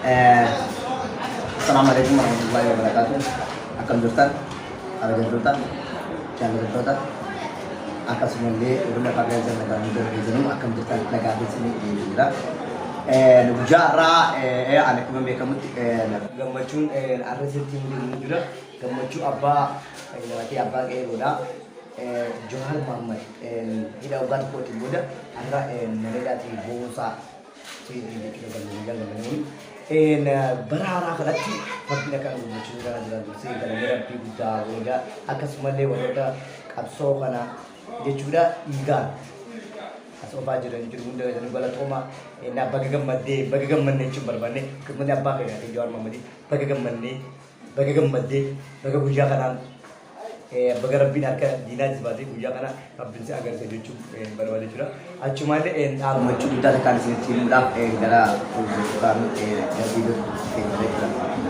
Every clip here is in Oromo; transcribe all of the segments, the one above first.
Assalamu alaikum warahmatullahi wabarakatuh. Akkam jirtan? Kabajamtoota, jaallatamtoota, akkasumallee warri lafaa keessan nagaa hunda keessanuu akkam jirtan nagaa keessanii jira. Guyyaa har'aa ani akkuma beekamutti gammachuun har'a sitti himuu jira. Gammachuu abbaa namatee abbaa qeerroodha. Johaar Mohammad hidha waggaa tokkootiin booda har'a mana hidhaatii boonsaa bara haaraa kanatti rabbiin akka nu gammachiisu kana duraan dursee galanni rabbii guddaa godha. Akkasumallee warroota qabsoo kana jechuudha dhiigaan as oofaa jiran jiru hunda keessanii galatooma. Innaa baga gammaddee baga gammanne jechuun barbaanne akkasumallee abbaa keenya ta'e Jawaar Mohammadii baga gammannee baga gammaddee baga guyyaa kanaan Baga rabbiin harka diinaa si baasee guyyaa kana rabbiin si agarsiise jechuun barbaade jechuudha. Achumaallee gammachuu guddaa takkaan isinitti himuudhaaf gara yookaan gara viidiyoo keenya jechuudha.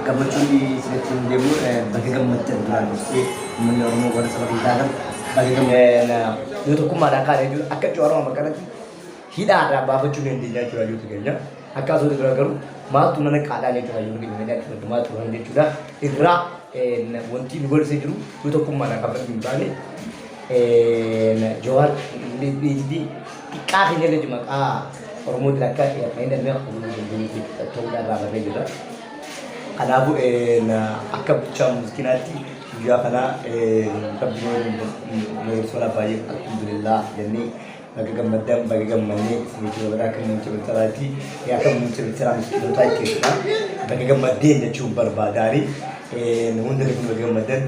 Gammachuun isinitti hin deemu baga gammaddan duraan dursee uummanni Oromoo warra saba keenya taatan baga gammaddan. Yoo tokkummaadhaan kaane jechuudha akka Jawaar Mohammad kanatti hidhaadhaa baafachuu dandeenya jechuudha hayyoota keenya. Akka asoota dura garuu maaltu mana qaadhaa jechuudha hayyoota keenya mana jechuudha maaltu turan jechuudha irraa wanti nu godhisee jiru yoo tokkummaadhaan qabachuu hin taane Jawaar xiqqaa keenya illee maqaa Oromootiin akka hin dandeenye ta'uudhaan irraa barree jirra. Kanaafuu akka bulchaa miskinaatti guyyaa kana rabbi nu sola baay'ee alhamdulillah jennee Baga gammaddan baga gammannee isin jechuu barbaada akka muummicha ministeeraatti akka muummicha ministeeraa miskiinotaa jechuudha. Baga gammaddeen jechuun barbaadaani. Hunda keessan baga gammaddan.